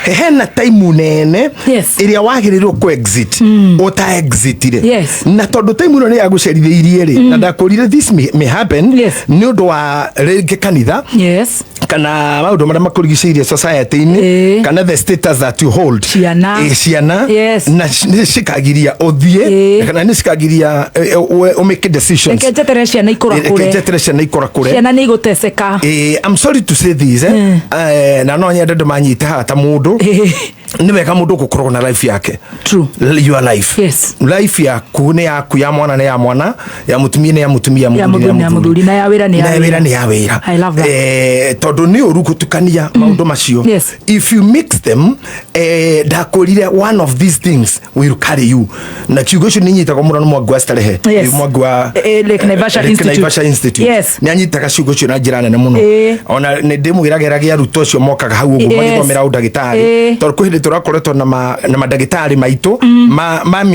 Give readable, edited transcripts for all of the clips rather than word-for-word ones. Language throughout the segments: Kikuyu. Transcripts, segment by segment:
Hena time nene ĩrĩa wagĩrĩirwo kũ exit ũta exitire. Na tondũ time ĩno nĩ yagũcerithĩirie rĩ, na ndakũrire this may happen nĩ ũndũ wa rĩngĩ kanitha kana maũndũ marĩa makũrigicĩirie society-inĩ kana the status that you hold. Ciana. Ciana. Na nĩ cikagiria ũthiĩ kana nĩ cikagiria ũmake decisions. Reke njeterere ciana ikũrakũre. Reke njeterere ciana ikũrakũre. Ciana nĩ igũteceka. I'm sorry to say this, na no nyende ndũmanyite haha ta mũndũ. Nĩ wega mũndũ gũkorwo na life yake. Your life. Life yaku nĩ yaku, ya mwana nĩ ya mwana, ya mũtumia nĩ ya mũtumia, ya mũthuri mũthuri nĩ ya mũthuri, na ya wĩra nĩ ya na ya wĩra nĩ ya wĩra. I love that. Tondũ nĩ ũru gũtukania maũndũ macio. If you mix them, ndakwĩrire one of these things will carry you, na kiugo icio nĩ nyitagwo mũno nĩ Mwangi wa Starehe. Mwangi wa Lake Naivasha Lake Institute. Naivasha Institute. Nĩ anyitaga ciugo icio na njĩra nene mũno. Ona nĩ ndĩmwĩragĩragia arutwo acio mokaga hau ũguo magĩthomera ũndagĩtarĩ, tondũ kwĩ hĩndĩ tũrakoretwo na mandagĩtarĩ maitũ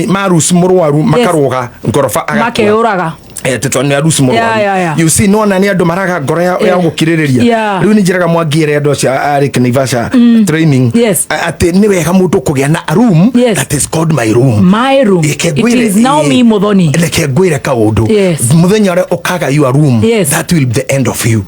ma ruci mũrwaru makarũga ngoroba agakua. Makeyũraga. Atĩ tondũ nĩ aruci mũrwaru. You see, nona nĩ andũ maraga ngoro ya gũkirĩrĩria. Rĩu nĩ njĩraga Mwangi ere andũ acio a Lake Naivasha training atĩ nĩ wega mũndũ kũgĩa na a room that is called my room. My room. Reke It ngwĩre- is now me, Muthoni. Reke ngwĩre kaũndũ. Mũthenya ũrĩa ũkaga your room, that will be the end of you.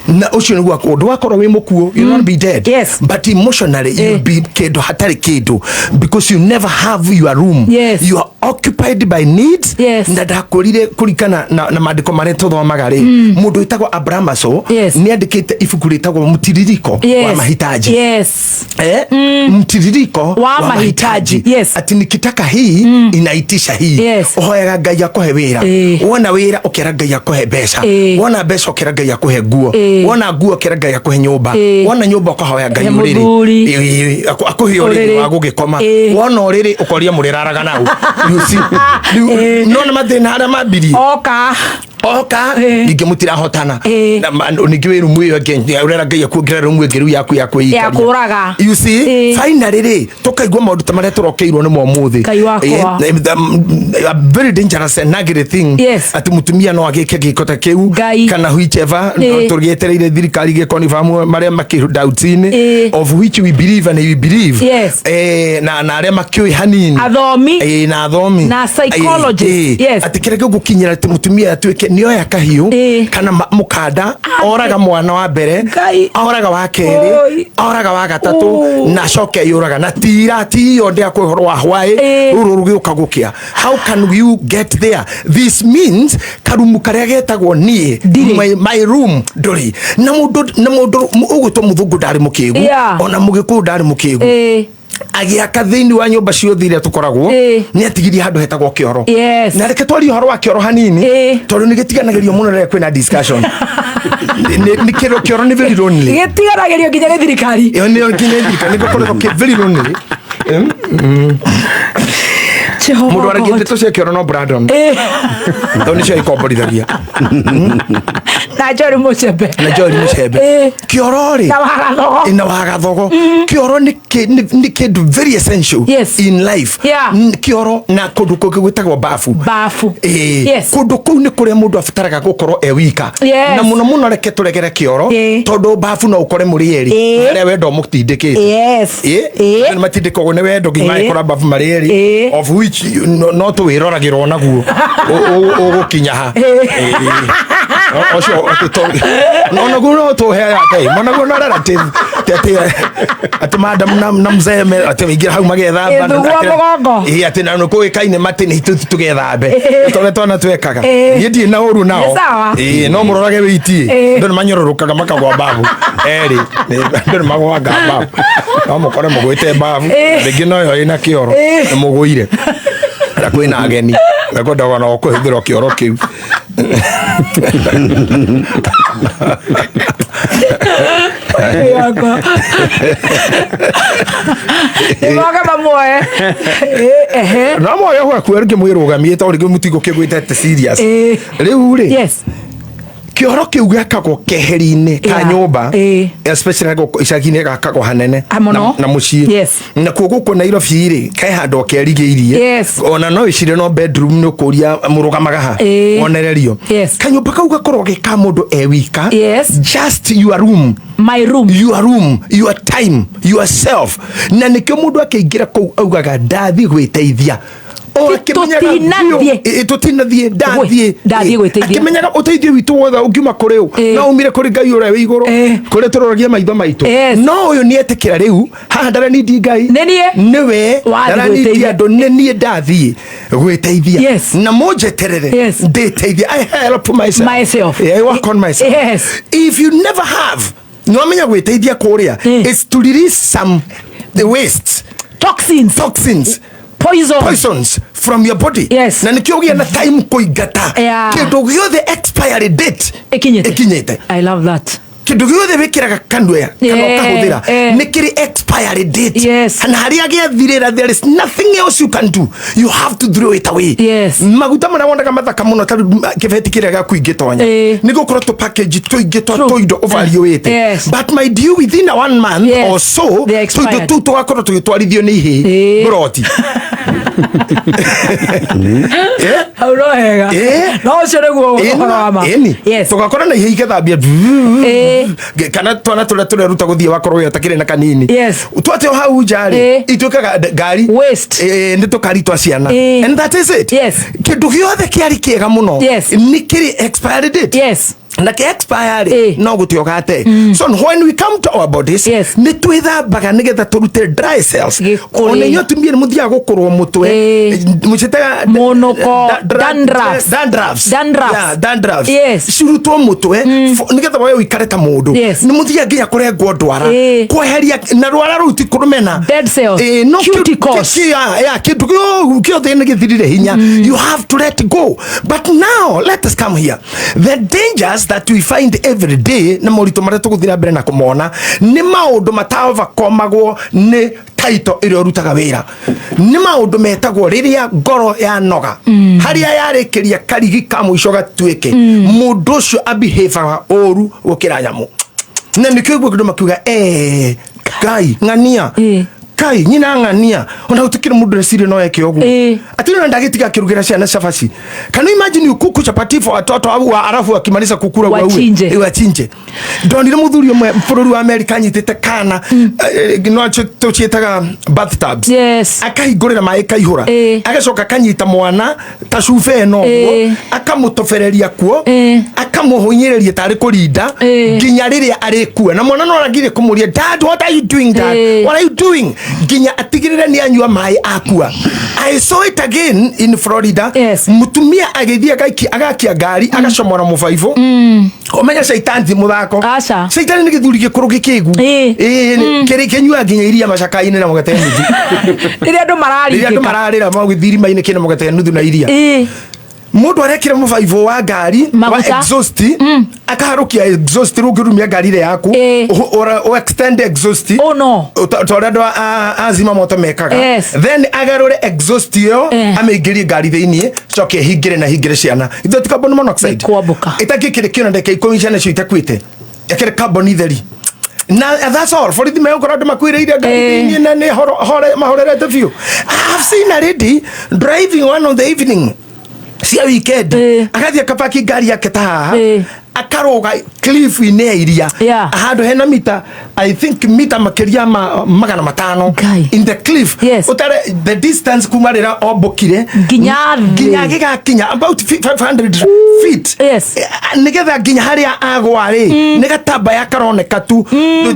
Na ũcio nĩguo ũndũ wakorwo wĩ mũkuo, you not be dead, but emotionally you'll be kĩndũ hatarĩ kĩndũ because you never have your room. You are occupied by needs. Na ndakwĩrire kũringana na maandĩko marĩa tũthomaga rĩ, mũndũ wĩtagwo Abraham Maslow nĩ andĩkĩte ibuku rĩtagwo Mtiririko wa Mahitaji. Mtiririko wa mahitaji. Ati nikitaka hii, inaitisha hii. Ũhoyaga Ngai akũhe wĩra. Wona wĩra, ũkera Ngai akũhe mbeca. Wona mbeca, ũkera Ngai akũhe nguo. Wona nguo, ũkera Ngai akũhe nyũmba. Wona nyũmba, ũkahoya Ngai He ũrĩrĩ. mũthuri. Akũhe ũrĩrĩ Ũrĩrĩ. wa gũgĩkoma. Wona ũrĩrĩ, ũkoria mũrĩraraga nau. You see? Rĩu, nona mathĩna harĩa mambirie. Oka. Oka. Ningĩ mũtirahotana. Na ningĩ wĩ rumu ĩyo ĩngĩ ũrera Ngai akuongerera rumu ĩngĩ rĩu yaku ya kwĩikaria. Ya kũraga. You see? Finally rĩ, tũkaigua maũndũ ta marĩa tũrokeirwo nĩmo ũmũthĩ. Ngai wakwa. A very dangerous and ugly thing atĩ mũtumia no agĩke gĩko ta kĩu Ngai. kana whichever. Tũgĩetereire thirikari gĩkonifirm marĩa makĩ doubts-inĩ, of which we believe and we believe. Na arĩa makĩũĩ hanini. Athomi. Na athomi. Na psychologists. Atĩ kĩrĩa gĩgũkinyĩra atĩ mũtumia atuĩke nĩoya kahiũ kana mũkanda, oraga mwana wa mbere, Ngai. oraga wa kerĩ, Oi. oraga wa gatatũ, Oh. na acoke eyũraga na tira tiyo ndĩa kwĩ ũhoro wa hwaĩ rũrũ rũgĩũka gũkĩa. How can you get there? This means karumu karĩa getagwo niĩ Ndirĩ. my room ndũrĩ na mũndũ ũgwĩtwo mũthũngũ ndarĩ mũkĩgu, ona mũgĩkũyũ ndarĩ mũkĩgu. Agĩaka thĩinĩ wa nyũmba ciothe iria tũkoragwo, nĩ atigirie handũ hetagwo kĩoro. Na reke twarie ũhoro wa kĩoro hanini, tondũ nĩ gĩtiganagĩrio mũno rĩrĩa kwĩna discussion. Nĩ kĩoro, kĩoro nĩ very lonely. Gĩtiganagĩrio nginya nĩ thirikari. Ĩyo nĩyo nginya thirikari nĩ gũkoretwo kĩ very lonely. Jehovah Mũndũ waragia God. ndeto cia kĩoro no Brandon, tondũ nĩcio ikomborithagia. Na Jory Muchembe. Na Joel Muchembe. Kĩoro rĩ, Na Wagathogo. Na Wagathogo. Kĩoro nĩ kĩndũ very essential in life. Kĩoro na kũndũ kũngĩ gwĩtagwo bafu. Bafu. Kũndũ kũu nĩ kũrĩa mũndũ abataraga gũkorwo e wika. Na mũno mũno reke tũregere kĩoro, tondũ bafu no ũkore mũrĩ erĩ, harĩa wendo mũtindĩkĩte. Andũ nĩ matindĩkagwo nĩ wendo nginya magĩkora bafu marĩ erĩ, of which no tũwĩroragĩrwo naguo ũgũkinya ha. Ũcio atĩ onaguo no tũheaga time, onaguo no relative ti atĩ madam na mzee atĩ maingĩra hau magethamba. Ĩthugua mũgongo. Atĩ na nĩkũĩkaine matĩ nĩ ithuĩ tũgethambe tondũ twana twekaga. Niĩ ndirĩ na ũru nao. Nĩ sawa. No mũrorage wĩitie. Andũ nĩ manyororokaga makagwa babu erĩ. Andũ nĩ magwaga babu, no mũkore mũgwĩte babu, rĩngĩ no yo ĩna kĩoro nĩ mũgũire na kwĩna ageni mekwendaga ona kũhũthĩra kĩoro kĩu. Yakwa. Nĩmoke mamuoe. Ehe. No moyo gwaku rĩngĩ mwĩrũgamie tondũ rĩngĩ mũtigũkĩgwĩte atĩ serious. Rĩu rĩ, Kĩoro kĩu gĩakagwo keheri-inĩ ka nyũmba, especially gũkũ icagi-inĩ gakagwo hanene Ah, mũno. na mũciĩ. Nakuo gũkũ Nairobi rĩ, ke handũ kerigĩirie. Ona no ĩcire no bedroom, nĩ ũkũria mũrũgamaga ha wonererio. Kanyũmba kau gakorwo gĩ ka mũndũ e wika. Just your room. My room. Your room, your time, yourself. Na nĩkĩo mũndũ akĩingĩra kũu augaga, "Ndathiĩ gwĩteithia." O Ti akĩmenyaga tũtinathiĩ. biũ, tũtinathiĩ, ndathiĩ. Ndathiĩ gwĩteithia. Akĩmenyaga ũteithio witũ wothe ũngiuma kũrĩ ũ? No umire kũrĩ Ngai ũrĩa wĩ igũrũ, kũrĩa tũroragia maitho maitũ. No ũyũ nĩ etĩkĩra rĩu haha ndaranindi Ngai. Nĩ niĩ. Nĩwe. Wathiĩ Ndaranindi gwĩteithia. andũ, nĩ niĩ ndathiĩ gwĩteithia. Na mũnjeterere. Ndĩteithia, I help myself. Myself. Yeah, I work on myself. If you never have, nĩwamenya gwĩteithia kũrĩa is to release some the waste, Toxins. Toxins. Poison. Poisons from your body. Na nĩkĩo ũgĩa na time kũingata kĩndũ gĩothe expiry date Ĩkinyĩte. ĩkinyĩte. I love that. Kĩndũ gĩothe wĩkĩraga kanua kana ũkahũthĩra nĩ kĩrĩ expiry date. Na harĩa gĩathirĩra, there is nothing else you can do, you have to throw it away. Maguta marĩa wonaga mathaka mũno, ta rĩu kĩbeti kĩrĩa gĩaku ingĩtonya, nĩ gũkorwo tũ package tũingĩ twa tũindo ũvariũĩte. But mind you, within a one month or so, They are tũindo expired. tũu tũgakorwo tũgĩtwarithio nĩ ihĩĩ mburoti. Hau no hega. No ũcio nĩguo ũhoro wa ma. Ĩni. Tũgakora na ihĩĩ igĩthambia kana twana tũrĩa tũreruta gũthiĩ, wakorwo wĩ ũtakĩrĩ na kanini. Twate o hau nja rĩ, ituĩkaga ngari. Waste. Nĩ tũkari twa ciana. And that is it. Kĩndũ gĩothe kĩarĩ kĩega mũno nĩ kĩrĩ expiry date. Na kĩ expire rĩ, no gũte ũgate. So when we come to our bodies, nĩ twĩthambaga nĩgetha tũrute dry cells. Gĩkũrĩ. Ona inyuĩ atumia nĩ mũthiaga gũkũrwo mũtwe. Mũcĩtaga Mũnũko, dandruffs. Dandruffs. Dandruffs. Yeah, dandruffs. Cirutwo mũtwe nĩgetha we ũikare ta mũndũ. Nĩ mũthiaga nginya kũrengwo ndwara, kweheria na rwara rũu ti kũrũmena. Dead cells. No Cuticles. ya kĩndũ gĩothe nĩ gĩthirire hinya. You have to let go. But now let us come here, the dangers that we find every day na moritũ marĩa tũgũthiĩ na mbere na kũmona nĩ maũndũ mataovakomagwo nĩ title ĩrĩa ũrutaga wĩra, nĩ maũndũ metagwo rĩrĩa ngoro yanoga, harĩa yarĩkĩria karigi ka mũico gatuĩke mũndũ ũcio abehavaga ũru gũkĩra nyamũ. Na nĩkĩo igua andũ makiuga, "Ngai ng'ania, kai nyina ng'ania." Ona gũtikĩrĩ mũndũ reciria no eke ũguo. Ati ona ndagĩtiga akĩrugĩra ciana cabaci. Can you imagine you cook chapati for watoto au alafu akimaliza kukula waue? Wachinje. Wachinje. Ndonire mũthuri ũmwe bũrũri wa Amerika anyitĩte kana, no tũciĩtaga bathtubs, akahingũrĩra maĩ kaihũra, agacoka akanyita mwana ta cuba ĩno ũguo, akamũtobereria kuo, akamũhũnyĩrĩria tarĩ kũrinda, nginya rĩrĩa arĩkua. Na mwana no aragire kũmũria, "Dad, what are you doing? Dad, what are you doing?" Nginya atigĩrĩre nĩ anyua maĩ akua. I saw it again in Florida. Mũtumia agĩthiĩ agakia ngari, agacomora mũbaibũ. Ũmenya caitani ti mũthako. Aca. Caitani nĩ gĩthuri gĩkũrũ gĩkĩgu. Kĩrĩ kĩnyuaga nginya iria macaka-inĩ na mũgate nuthu. Rĩrĩa andũ Rĩrĩa andũ mararingĩka. Mararĩra magĩthiĩ irima-inĩ kĩna mũgate nuthu na iria. Mũndũ arekĩra mũbaibũ wa ngari wa Maguta. Exhaust, akaharũkia exhaust rĩu ũngĩrumia ngari ĩrĩa yaku, ũ extend exhaust. Oh no. Ta ũrĩa andũ a zima moto mekaga. Then agarũre exhaust ĩyo, amĩingĩrie ngari thĩiniĩ, coke ĩhingĩre na hingĩre ciana. Ithuĩ ti carbon monoxide. Nĩ kwambũka. Ĩtangĩkĩrĩ kĩona ndagĩka 10 ciana icio itakuĩte, ĩkĩrĩ carbon theri na that's all. Borithi megũkorwo andũ makuĩrĩire ngari thĩiniĩ na nĩ mahorerete biũ. I have seen a lady driving one on the evening cia weekend, agathiĩ akapaki ngari yake ta haha, akarũga cliff-inĩ ya iria, handũ hena mita, I think mita makĩria ma 500. Ngai. In the cliff. Ũtare the distance kuma rĩrĩa ombũkire Nginya thĩ. Nginya gĩgakinya about 500 feet. Nĩgetha nginya harĩa agwa rĩ, nĩ gatambaya karoneka tu,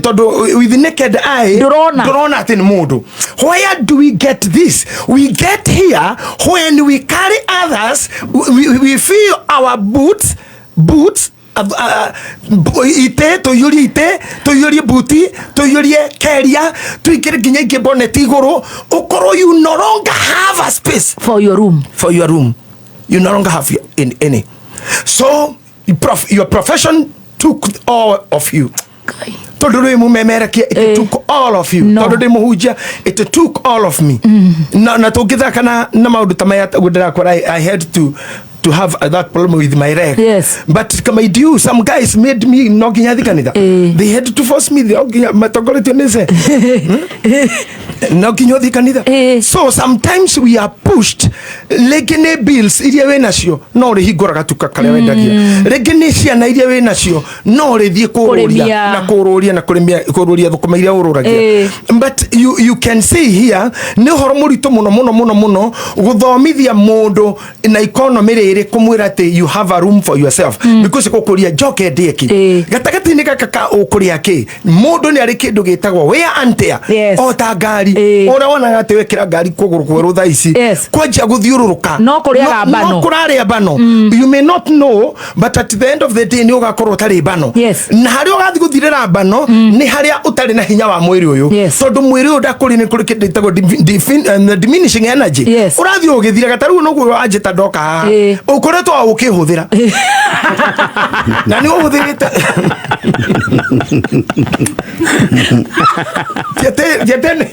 tondũ with naked eye Ndũrona. Ndũrona atĩ nĩ mũndũ. Where do we get this? We get here when we carry others. We feel our boots, ite tũiyũrie, ite tũiyũrie buti, tũiyũrie keria, tũingĩre nginya ingĩ bonnet igũrũ, ũkorwo you no longer have a space for your room. For your room you no longer have your, in any. So your profession took all of you. Ngai. Tondũ rĩ mũmemerekia, it took all of you. No. Tondũ ndĩ mũhunjia, it took all of me. Na tũngĩthaka na maũndũ ta maya ũguo ndĩrakwĩra, I had to to have that problem with my leg. Yes. But mind you, some guys made me no nginya thi kanitha. They had to force me, no nginya matongoretio nĩ ce. No nginya ũthiĩ kanitha. So sometimes we are pushed. Rĩngĩ nĩ bills iria wĩ nacio no ũrĩhingũra gatuka karĩa wendagia. Rĩngĩ nĩ ciana iria wĩ nacio no ũrĩthiĩ kũrũria Kũrĩmia. Na kũrũria na kũrĩmia, kũrũria thũkũma iria ũrũragia. But you can see here nĩ ũhoro mũritũ mũno mũno mũno mũno gũthomithia mũndũ na economy rĩrĩ, kũmwĩra atĩ you have a room for yourself, because gũkũria njoke ndĩe kĩ gatagatĩ-inĩ gaka ka ũkũrĩa kĩ, mũndũ nĩ arĩ kĩndũ gĩtagwo wear and tear. O ta ngari, ũrĩa wonaga atĩ wekĩra ngari kũgũrũ kwerũ thaa ici kwanjia gũthiũrũrũka. No kũrĩaga mbano. No kũrarĩa mbano. You may not know, but at the end of the day nĩ ũgakorwo ũtarĩ mbano. Na harĩa ũgathiĩ gũthirĩra mbano nĩ harĩa ũtarĩ na hinya wa mwĩrĩ ũyũ. Tondũ mwĩrĩ ũyũ ndakũrĩ, nĩ kũrĩ kĩndũ gĩtagwo diminishing energy. Ũrathiĩ ũgĩthiraga. Ta rĩu noguo wanjĩta ndoka haha, ũkoretwo o ũkĩhũthĩra na nĩ ũhũthĩrĩte. Tiatene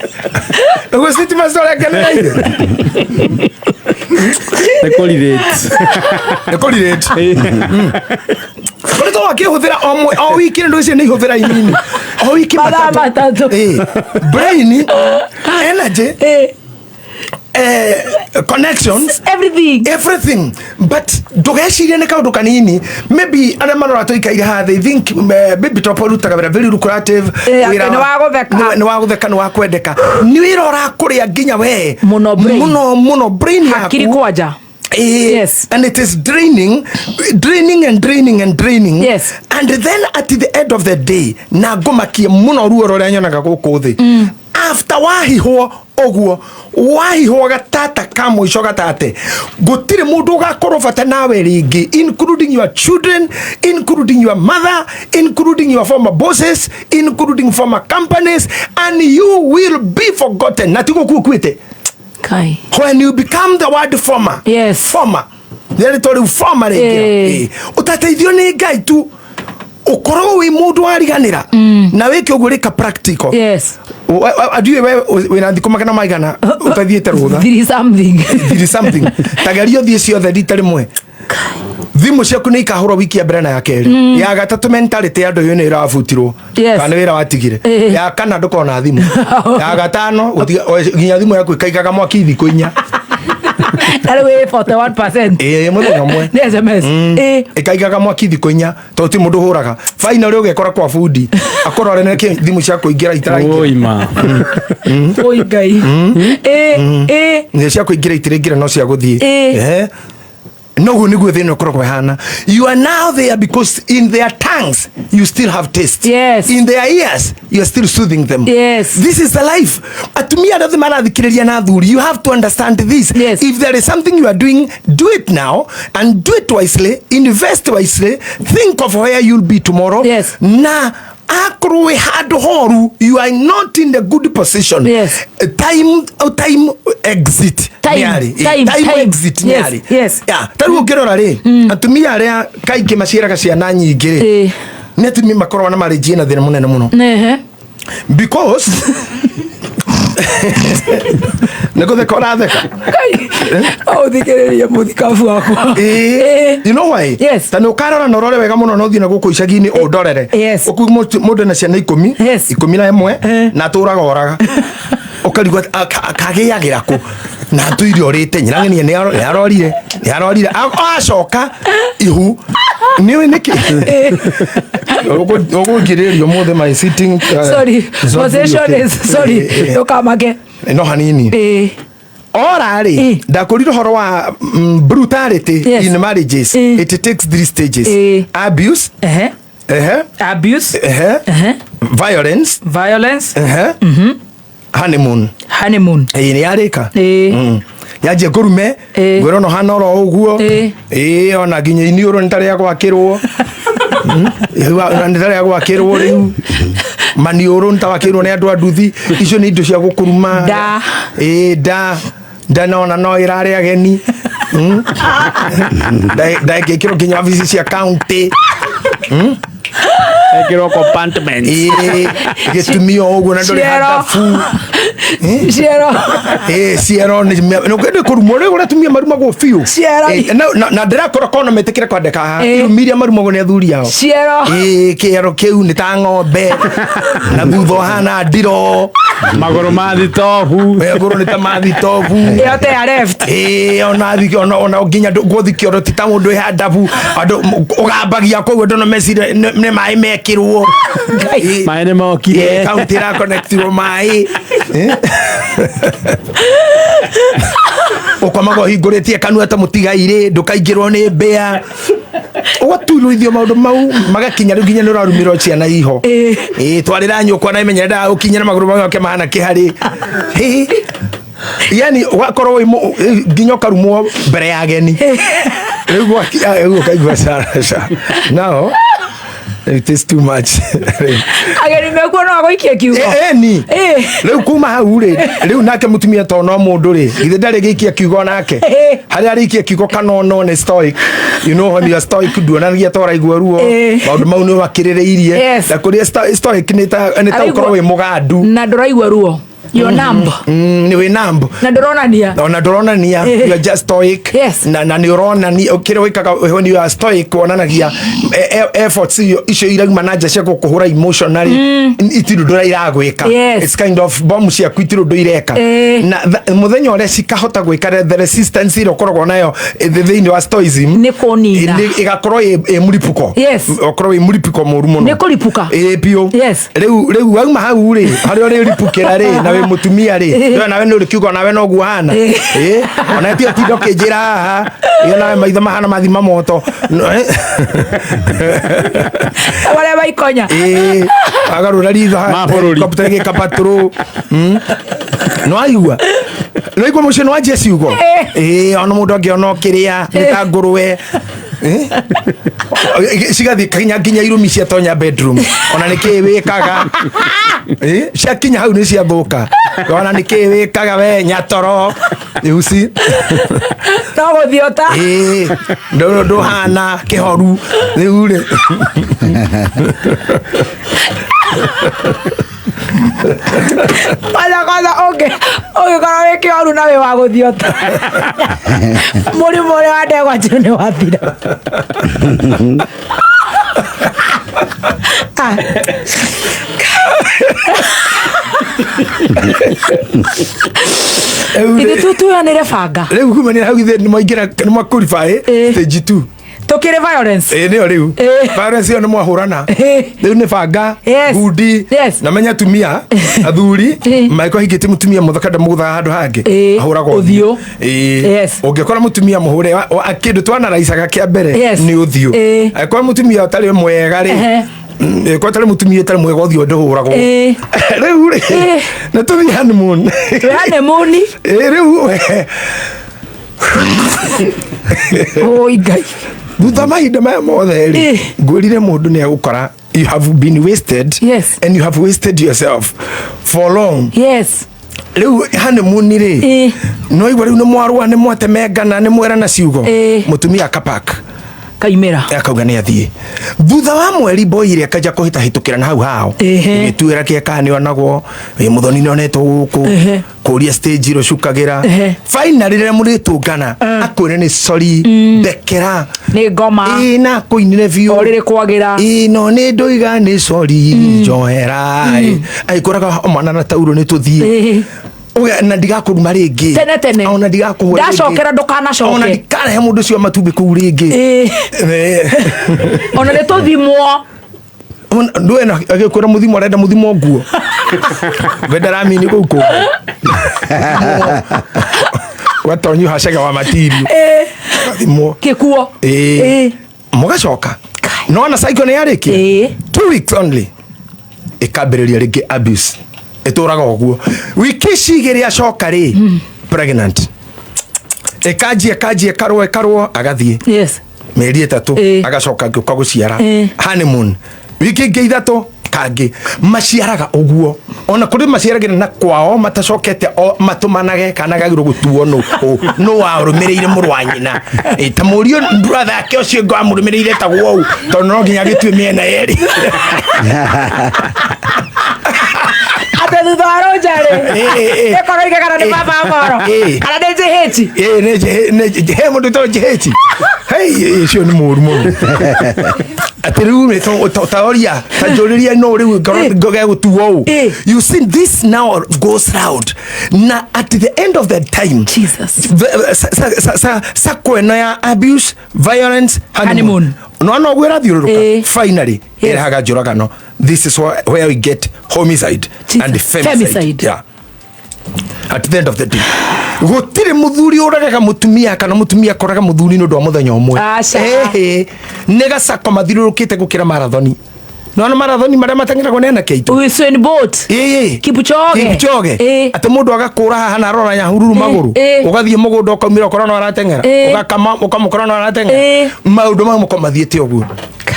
naguo sitima corekenereire. Nĩ kũ-relate. Nĩ kũ-relate. Koretwo wakĩhũthĩra o wiki, nĩ icio nĩ ihũthĩra inini o wiki. Mathaa 3. Brain energy, connections, everything. Everything. But ndũgecirie nĩ kaũndũ kanini. Maybe arĩa marora tũikaire haha, they think maybe Topo rutaga wĩra very lucrative. Atĩ nĩ wa gũtheka. Nĩ wa gũtheka, nĩ wa kwendeka, nĩ wĩra ũrakũrĩa nginya we. Mũno brain. Mũno mũno brain yaku. Hakiri kwanja. And it is draining, draining and draining and draining. And then at the end of the day, na ngũmakie mũno ruo rũrĩa nyonaga gũkũ thĩ, after wahihwo ũguo, wahihwo gatata ka mũico gatate, gũtirĩ mũndũ ũgakorwo bata nawe rĩngĩ, including your children, including your mother, including your former bosses, including former companies, and you will be forgotten. Na tiguo kuo kuĩte. Kai. When you become the word "former", former rĩrĩ rĩu former rĩngĩ. Ũtateithio nĩ Ngai tu, ũkorwo wĩ mũndũ wariganĩra na wĩke ũguo rĩka practical. Ndiũĩ we wĩna thikũ magana maigana ũtathiĩte rũtha. Three something. Three something. Tageria ũthiĩ ciothe rita rĩmwe. Thimũ ciaku nĩ ikahũrwo wiki ya mbere na ya kerĩ, ya gatatũ mentality ya andũ ũyũ nĩ ĩrabutirwo kana nĩ wĩra watigire. Ya kana ndũkona thimũ, ya gatano nginya thimũ yaku ĩkaigaga mwaki thikũ 4. Na rĩu ĩ 41%. Ĩĩ, mũthenya ũmwe. Nĩ SMS. Ĩkaigaga mwaki thikũ 4 tondũ ti mũndũ ũhũraga faina ũrĩa ũgekora kwa bundi akorwo arĩ nĩkĩ thimũ cia kũingĩra itaraingĩra. Oi ma. Oi Ngai. Ĩ. Nĩ cia kũingĩra itiraingĩra no cia gũthiĩ. Ehe. Noguo nĩguo thĩna ũkoragwo ĩhana. You are now there because in their tongues you still have taste. In their ears you are still soothing them. This is the life. Atumia arĩa othe marathikĩrĩria na athuri, you have to understand this. If there is something you are doing, do it now and do it wisely. Invest wisely. Think of where you'll be tomorrow. Na akorwo wĩ handũ horu, you are not in a good position. Time exit. Time, nĩ arĩ. time, time time. Exit nĩ arĩ. Yeah, ta rĩu ũngĩrora rĩ, atumia arĩa kaingĩ maciaraga ciana nyingĩ rĩ, nĩ atumia makoragwo na marriage ĩna thĩna mũnene mũno. Because nĩ gũtheka ũratheka. Kai. Ũthikĩrĩrie mũthikabu wakwa. You know why? Yes. Ta nĩ ũkarora na ũrore wega mũno na ũthiĩ na gũkũ icagi-inĩ ũndorere. Ũkũ mũndũ na ciana 10, 11, na atũraga oraga, ũkarigwo akagĩagĩra kũ na atũire orĩte nyina ng'ania nĩ arorire nĩ arorire acoka ihu. Nĩũĩ nĩkĩ ũgũngirĩrĩria ũmũthĩ? My sitting Sorry. is not really Position okay. is sorry. Ndũkamake. No hanini. Ora rĩ, ndakũrire ũhoro wa brutality in marriages. It takes three stages: abuse, ehe, Abuse. Ehe, violence, Violence. Ehe, honeymoon. Honeymoon. Ĩĩ, nĩ yarĩka. Yanjie ngũrume, ngwĩra ona hana oro ũguo. Ĩĩ, ona nginya iniũrũ nĩ tarĩa gwakĩrwo. Rĩu nĩ tarĩa gwakĩrwo, rĩu maniũrũ nĩ tawakĩrwo nĩ andũ a nduthi. Icio nĩ indo cia gũkũruma. Nda. Ĩĩ, nda nda nona no ĩrarĩ ageni. Ndangĩkĩrwo nginya wabici cia county. Ekĩrwo compartments. Ĩĩ, gĩtumia o ũguo na ndũrĩ Ciero. handabu. Ciero. Ĩ ciero nĩ nĩ kũrumwo rĩu ũrĩa atumia marumagwo biũ. Ciero. Ĩ, na ndĩrakora kona metĩkĩre kwandĩka haha Ĩ. irumi iria marumagwo nĩ athuri ao. Ciero. Ĩ, kĩero kĩu nĩ ta ng'ombe na thutha ũhana ndiro. Magũrũ ma thitobu. Magũrũ nĩ ta ma thitobu. Ĩyo te ya left. Ĩ, ona ona nginya gũthi kĩoro ti ta mũndũ ĩha ndabu andũ ũgambagia kũu andũ no meciria nĩ maĩ mekĩrwo. Ĩ, Maĩ nĩ mokire. Kaunti ĩrakonektirwo maĩ. Ũkomaga ũhingũrĩtie kanua ta mũtigairĩ ndũkaingĩrwo nĩ mbĩa ũgaturuithio maũndũ mau magakinya rĩu nginya nĩ ũrarumĩrwo ciana iho. Ĩ, twarĩra nyũkwa na imenye ndagũkinyĩra magũrũ make mahana kĩharĩ. Ĩ, yani ũgakorwo wĩ nginya ũkarumwo mbere ya ageni rĩu rĩu ũkaigua ca now it is too much. Ageni mekuo no agũikie kiugo. Eni rĩu kuma hau rĩ, rĩu nake mũtumia to no mũndũ rĩ, githĩ ndarĩ gĩikia kiugo nake harĩa arĩikia kiugo kana no nĩ stoic. You know, when you are stoic nduonanagia ta ũraigua ruo. Maũndũ mau nĩ wakĩrĩrĩirie. Na kũrĩa stoic nĩ ta Araigua- ũkorwo wĩ mũgandu. Na ndũraigua ruo. You're numb. Nĩ wĩ numb. Na ndũronania. Ona ndũronania. You are just stoic. Na nĩ ũronania kĩrĩa wĩkaga when you are stoic wonanagia efforts icio irauma na nja cia gũkũhũra emotionally itirĩ ũndũ iragwĩka. It's kind of bomb ciaku itirĩ ũndũ ireka. Na mũthenya ũrĩa cikahota gwĩka the resistance ĩrĩa ũkoragwo nayo thĩinĩ wa stoicism Nĩ kũnina. Ĩgakorwo ĩ mũripũko. Ũkorwo ĩ mũripũko mũru mũno. Nĩ kũripũka. Ĩ biũ. Rĩu wauma hau rĩ, harĩa ũrĩripũkĩra rĩ, na wĩ mũtumia rĩ, we nawe nĩ ũrĩ kiugo nawe noguo hana. Ĩ, ona ti ũtinda ũkĩnjĩra haha, ĩ, nawe maitho mahana mathima moto. No, ĩ. Marĩa maikonya. Ĩ, agarũra ritho haha, Ma bũrũri. helicopter ĩgĩka patrol. Nĩ waigua? Nĩ waigua mũciĩ nĩ wanjia ciugo? Ĩ, ona mũndũ angĩona ũkĩrĩa, nĩ ta ngũrwe. Cigathiĩ nginya irumi ciatonya bedroom. Ona nĩ kĩĩ wĩkaga? Ciakinya hau nĩ ciathũka. Ona nĩ kĩĩ wĩkaga we nyatoro? You see? No gũthiĩ ũta. Ĩ, ndũhana kĩhoru. Rĩu rĩ. Kwanza kwanza ũngĩkorwo wĩ kĩhoru na wĩ wa gũthiĩ ũta. Mũrimũ ũrĩa wa ndegwa njirũ nĩ wathira. Ithuĩ tuyanĩre banga. Rĩu kumanĩra hau ithuĩ nĩ mwaingĩra, nĩ mwa qualify stage 2. Tukĩrĩ violence. Ĩ, nĩyo rĩu. Violence ĩyo nĩ mwahũrana. Rĩu nĩ banga, ngundi, na menya atumia, athuri, mangĩkorwo hingĩtie mũtumia mũthaka ndamũgũthaga handũ hangĩ. Ahũragwo Ũthiũ. Ĩ. Ũngĩkora mũtumia mũhũre, kĩndũ twanaraicaga kĩa mbere nĩ ũthiũ. Angĩkorwo mũtumia ũtarĩ mwega rĩ, angĩkorwo ũtarĩ mũtumia ũtarĩ mwega ũthiũ ndũhũragwo. Rĩu rĩ, nĩ tũthiĩ honeymoon. Twĩ honeymoon. Ĩ, rĩu, Oi Ngai. Thutha mahinda maya mothe rĩ, ngwĩrire mũndũ nĩ agũkora you have been wasted. And you have wasted yourself for long. Rĩu honeymoon rĩ, no igua rĩu nĩ mwarũa, nĩ mwatemengana, nĩ mwerana ciugo. Mũtumia akapack. Kaimĩra. Akauga nĩ athiĩ. Thutha wa mweri boy ĩrĩa akanja kũhĩtahĩtũkĩra na hau hao. Ĩgĩtuĩra kĩeka nĩ onagwo, ĩ mũthoni nĩ onetwo gũkũ. Kũria stage ĩro cukagĩra. Finally rĩrĩa mũrĩtũngana, akwĩre nĩ sorry, ndekera. Nĩ ngoma. Ĩ, na akũinĩre biũ. O rĩrĩ kwagĩra. Ĩ, no nĩ ndoiga nĩ sorry, njohera. Agĩkwĩraga mwana na tauro nĩ tũthiĩ. Uge, na ndigakũruma rĩngĩ. Tene tene. Ona ndigakũhũra rĩngĩ. Ndacokera ndũkanacoke. Ona ndikarehe mũndũ ũcio wa matumbĩ kũu rĩngĩ. Ona nĩ tũthimwo. Ona, ndũĩ na agĩkwĩra mũthimo arenda mũthimo nguo. Wenda ramini kũu kũngĩ. Watonyi hacega wa matirio. Thimwo. Kĩkuo. Mũgacoka. No ona cycle nĩ yarĩkia. 2 weeks only. Ĩkambĩrĩria rĩngĩ abuse. Ĩtũraga ũguo. Wiki ici igĩrĩ acoka rĩ, pregnant. Ĩkanjia, ĩkanjia, ĩkarũa, ĩkarũa, agathiĩ. Mĩeri 3, agacoka ngĩũka gũciara. Honeymoon. Wiki ingĩ 3, kangĩ. Maciaraga ũguo. Ona kũrĩ maciaragĩra na kwao matacokete o matũmanage kana gagĩrwo gũtuo nũ, ũ, nũ warũmĩrĩire mũrũ wa nyina. Ta mũriũ brother yake ũcio ũngĩ wamũrũmĩrĩire etagwo ũũ, tondũ no nginya agĩtue mĩena yerĩ. Atĩ thutha wa rũnjarĩ. Finally. Ĩ, ĩ. Ĩkorwo ige kana nĩ baba Amoro. Ĩ. Kana nĩ JH. Ĩ, he mũndũ wĩtagwo Jeheci. Hei, ũcio nĩ mũru mũno. Atĩ rĩu rĩ, taoria, ta njũrĩria no rĩu gegũtuo ũũ. Ĩ. You see, this now goes round. Na at the end of the time, Jesus. Sako ĩno ya abuse, violence, honeymoon. Honeymoon. No no ũguo ĩrathiũrũrũka. Ĩ. Finally, Yes. ĩrehaga njũragano. This is where we get homicide Jesus. and femicide. Femicide. Yeah. At the end of the day, gũtirĩ mũthuri ũragaga mũtumia kana mũtumia akoraga mũthuri nĩ ũndũ wa mũthenya ũmwe. Aca. Ĩhĩ, nĩ gacako mathiũrũrũkĩte gũkĩra marathoni. Nona marathoni marĩa mateng'eragwo nĩ anake aitũ. Usain Bolt. Ĩĩ. Kipchoge. Kipchoge. Ĩĩ. Atĩ mũndũ agakũra haha na arora Nyahururu magũrũ. Ĩĩ. Ũgathiĩ mũgũnda ũkaumĩra ũkora no arateng'era. Ĩĩ. Ũgakama ũkamũkora no arateng'era. Ĩĩ. Maũndũ mau makorwo mathiĩte ũguo. Kai.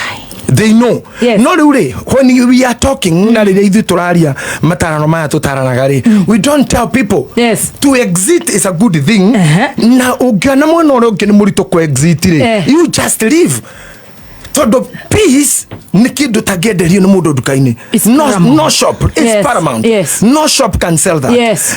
They know. Yes. No rĩu rĩ, when we are talking, na rĩrĩa ithuĩ tũraria matarano maya tũtaranaga rĩ, we don't tell people Yes. to exit is a good thing. Na ũngĩona mwena ũrĩa ũngĩ nĩ mũritũ kũ exit rĩ, you just leave, tondũ peace nĩ kĩndũ tangĩenderio nĩ mũndũ nduka-inĩ. It's No, paramount. no shop. It's paramount. No shop can sell that. Yes.